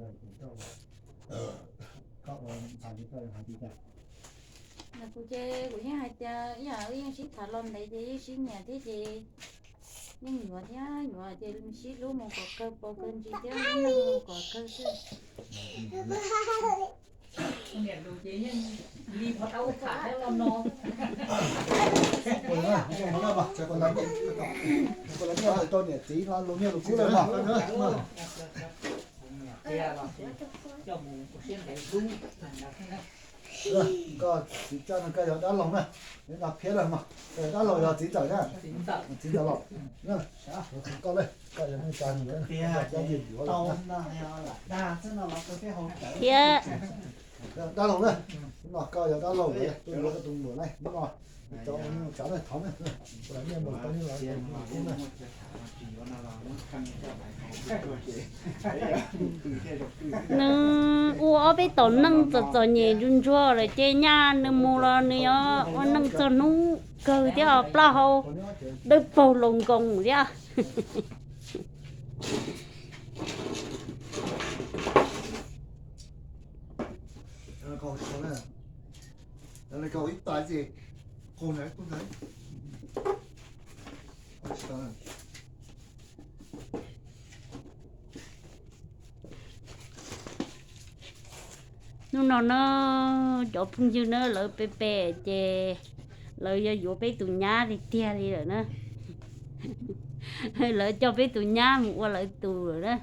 Kuv ces kuv yeej hais tias ib yam wb yeej sib tham los ntev ces yeej sib nyiam thiab ces yeej nyuaj thiab nyuaj ces sib hlub mus kom kawg paus kawg ntsis thiab mus kom kawg xwb. Tau niam txiv no lus niaj lus kub lawm mas. Koj txiv coj no koj yog dab laug na, no phiab lawm mas, dab laug yog txiv ntxawm na, txiv ntxawm los, koj le, koj yog neej tsa, thiab dab laug na, no koj yog dab laug, tuaj yuav koj tus muam na, hnub no cov ua neej ua tsav na thov na. Nws ua ob peb tom neej txom txom nyem ntsuag ntsuag lawm ces nyaj nws mus los nws yuav ua neej txog hnub kawg thiab os, plaub hau dawb paug laus nkoos thiab. Hnub no na, cov phooj ywg na lawv pe pe ces lawv yuav yuav peb tus nyab tiag tiag li lawm na. Lawv coj peb tus nyab mus ua lawv tus lawm na.